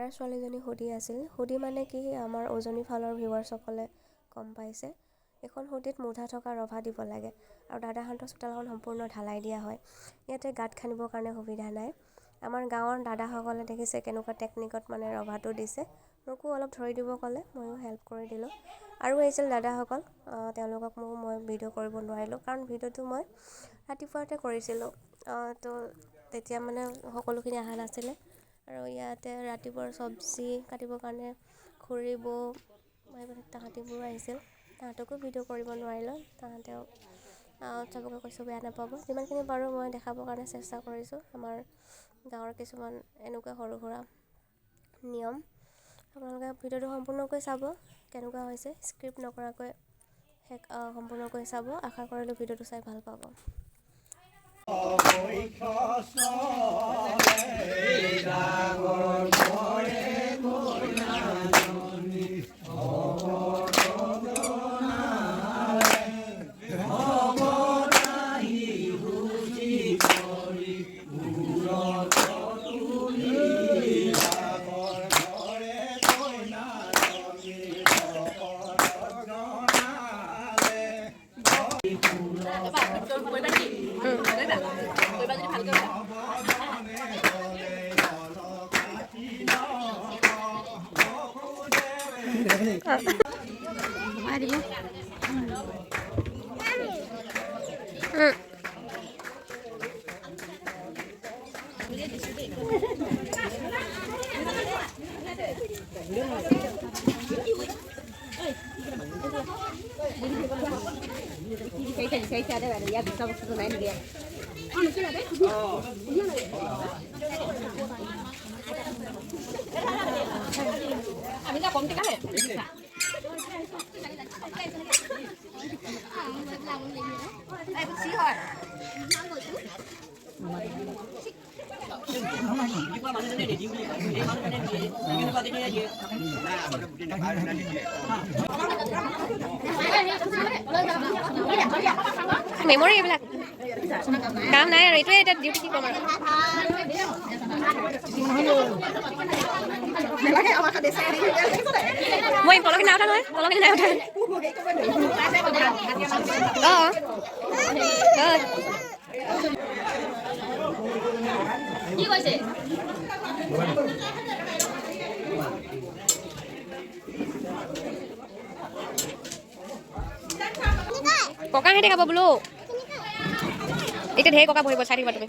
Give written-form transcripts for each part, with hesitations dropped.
দাদাৰ ছোৱালীজনী সুধি আছিল। সুধি মানে কি, আমাৰ উজনি ফালৰ ভিউৱাৰ্ছসকলে গম পাইছে। এইখন সুধিত মুধা থকা ৰভা দিব লাগে আৰু দাদাহঁতৰ চোতালখন সম্পূৰ্ণ ঢালাই দিয়া হয়। ইয়াতে গাঁত খান্দিবৰ কাৰণে সুবিধা নাই। আমাৰ গাঁৱৰ দাদাসকলে দেখিছে কেনেকুৱা টেকনিকত মানে ৰভাটো দিছে। মোকো অলপ ধৰি দিব ক'লে, ময়ো হেল্প কৰি দিলোঁ। আৰু আহিছিল দাদাসকল, তেওঁলোকক মই ভিডিঅ' কৰিব নোৱাৰিলোঁ, কাৰণ ভিডিঅ'টো মই ৰাতিপুৱাতে কৰিছিলোঁ। তো তেতিয়া মানে সকলোখিনি অহা নাছিলে। আৰু ইয়াতে ৰাতিপুৱাৰ চব্জি কাটিবৰ কাৰণে খুৰী, বৌ, তাহাঁতিবোৰো আহিছিল। তাহাঁতকো ভিডিঅ' কৰিব নোৱাৰিলোঁ। তাহাঁতেও চবকে কৈছোঁ বেয়া নাপাব। যিমানখিনি পাৰোঁ মই দেখাবৰ কাৰণে চেষ্টা কৰিছোঁ। আমাৰ গাঁৱৰ কিছুমান এনেকুৱা সৰু সুৰা নিয়ম। আপোনালোকে ভিডিঅ'টো সম্পূৰ্ণকৈ চাব, কেনেকুৱা হৈছে, স্কিপ নকৰাকৈ শেষ সম্পূৰ্ণকৈ চাব। আশা কৰিলোঁ ভিডিঅ'টো চাই ভাল পাব। মেমৰি এইবিলাক কাম নাই আৰু এইটোৱে এতিয়া ডিউটি, কি ক'ম আৰু। মই পলকি নাই উঠা নহয়, পলকি নাই উঠা। অঁ অঁ কি কৈছে? ককাহঁতে খাব বোলো। এতিয়া ঢেৰ ককা বহিব, চাই থাকিবা তুমি।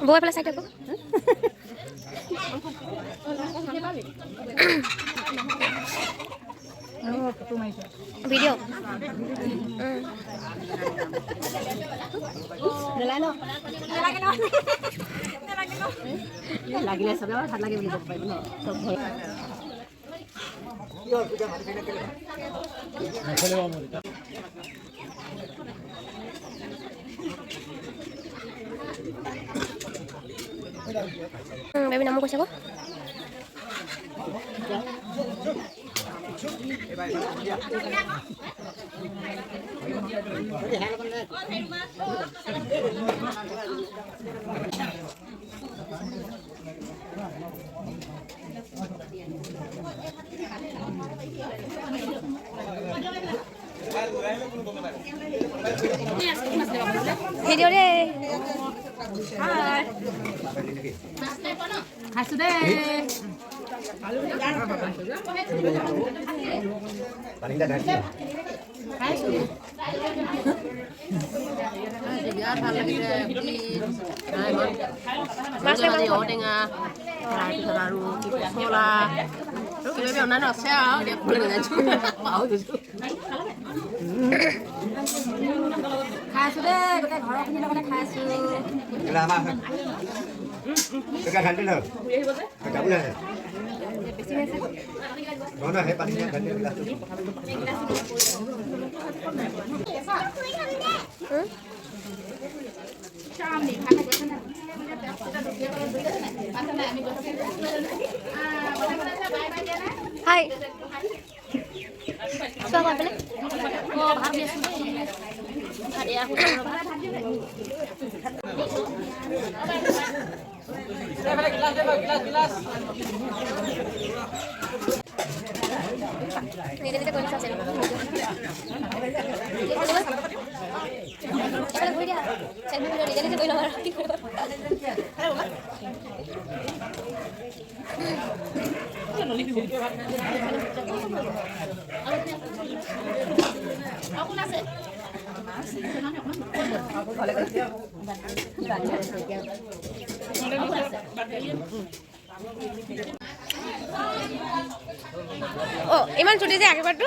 বৌ এফালে চাই থাকো। ভিডিঅ' লাগিলে চবে ভাল লাগে বুলি ক'ব পাৰিব ন। বেবী নামো কৈছে আকৌ। ভিডিঅ' দেই। খাইছো দেই। খাইছো, বিৰাট ভাল লাগিছে। মাছ ঔটেঙা। তাৰপিছত আৰু কি পচলা আৰু কিবা কিবি অন্যান্য আছে আৰু এতিয়া ক'বলৈ নাজানিছোঁ, পাহৰি গৈছোঁ। খাই আছোঁ দেই, গোটেই ঘৰখিনিৰ লগতে খাই আছোঁ। হাই চোৱা মই পেলাই। নিজে নিজে কৰি চাইছে। এইফালে ঘূৰি দিয়া, চেল্ফি ভিডিঅ' নিজে নিজে কৰি ল'ম আৰু কি কৰিব। অ' ইমান চুটি যে আশীৰ্বাদটো।